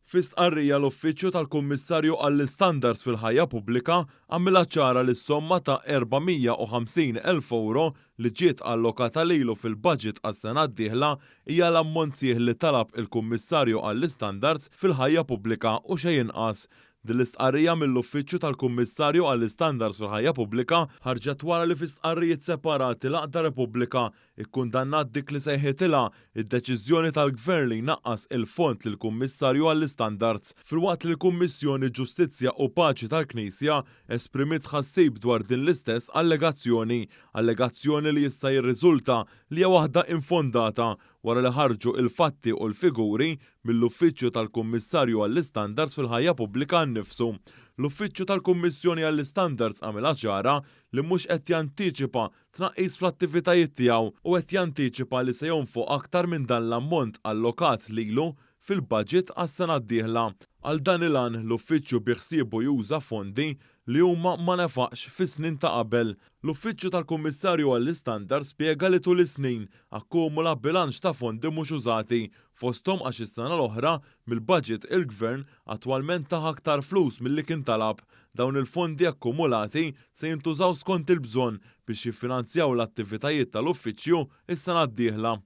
Fi stqarrija l-Uffiċċju tal-Kummissarju għall-Istandards fil-Ħajja Pubblika għamilha ċara li s-somma ta' 450 elf ewro li ġiet allokata lilu fil-baġit għas-sena d-dieħla hija l-ammont sħiħ li talab il-Kummissarju għall-Istandards fil-Ħajja Pubblika u xejn inqas. Din l-istqarrija mill-Uffiċċju tal-Kummissarju għall-Istandards fil-Ħajja Pubblika ħarġet wara li fi stqarrijiet separati l-għaqda Repubblika ikkundannat dik li sejħitilha id-deċiżjoni tal-Gvern li jnaqqas il-fond lill-Kummissarju għall-Istandards, filwaqt li l-Kummissjoni Ġustizzja u Paċi tal-Knisja esprimiet tħassib dwar din l-istess allegazzjoni, allegazzjoni li issa jirriżulta li hija waħda infondata wara li ħarġu il-fatti u l-figuri mill-Uffiċċju tal-Kummissarju għall-Istandards fil-Ħajja Pubblika nnifsu. L-Uffiċċju tal-Kummissjoni għall-Istandards għamilha ċara li mhux qed jantiċipa tnaqqis fl-attivitajiet tiegħu u qed jantiċipa li se jonfoq aktar minn dan l-ammont allokat lilu fil-baġit għas-sena d-dieħla. Għal dan il-għan, l-Uffiċċju biħsiebu juża fondi li huma ma nefaqx fis-snin ta' qabel. L-Uffiċċju tal-Kummissarju għall-Istandards spjega li tul is-snin akkumula bilanċ ta' fondi mhux użati, fosthom għax is-sena l-oħra mill-baġit il-Gvern attwalment tah aktar flus milli kien talab. Dawn il-fondi akkumulati se jintużaw skont il-bżonn biex jiffinanzjaw l-attivitajiet tal-uffiċċju s-sena d-dieħla.